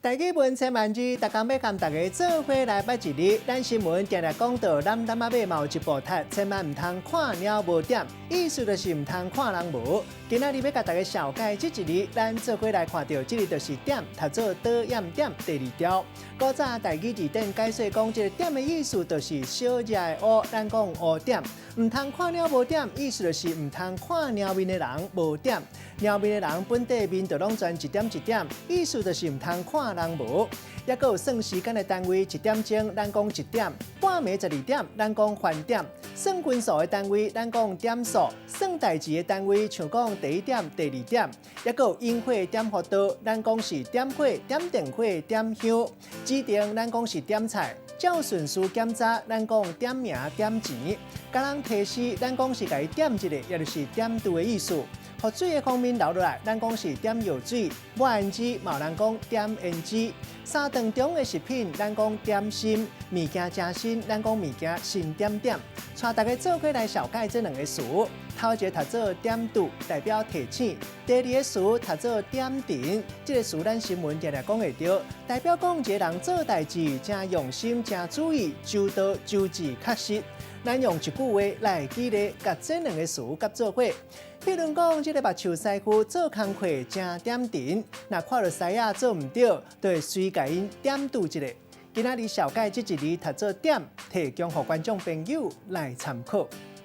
台語文千萬字，逐工欲共大家做伙來捌一字。咱新聞定定講到，攬攬仔馬嘛有一步踢，千萬毋通看貓無點，意思就是毋通看人無。今仔日欲共大家紹介這一字，咱做伙來看著，這个就是點，讀做倒厭點第二條。古早台語字典解說講，這个點的意思就是小隻的烏，咱講烏點。毋通看貓無點，意思就是毋通看貓面的人無點。貓面的人本底面就攏全一點一點，意思就是毋通看人無。抑閣有算時間的單位，一點鐘咱講一點，半暝12點咱講翻點。算分數的單位，咱講點數；算代誌的單位，像講第一點、第二點。抑閣有引火點火刀，咱講是點火、點電火、點香。指定咱講是點菜。照順序檢查，咱講點名點錢。共人提示，咱講是共伊點一下，也就是點拄的意思。予水的方面流落來，咱講是點藥水；抹胭脂，嘛有人講點胭脂。三頓中的食品，咱講點心；物件誠新，咱講物件新點點。帶大家做伙來紹介這兩个詞，頭一个讀做點拄，代表提醒；第二个詞讀做點陣，這个詞咱新聞定定講會著，代表講一个人做代誌誠用心、誠注意、周到、周至、確實。咱用一句話來舉例，共這兩个詞佮做伙。譬如講，這个目鬚師傅做工課誠點陣，若看著師仔做毋著，就會隨共𪜶點拄一下。今仔日紹介這一字讀做點，提供予觀眾朋友來參考。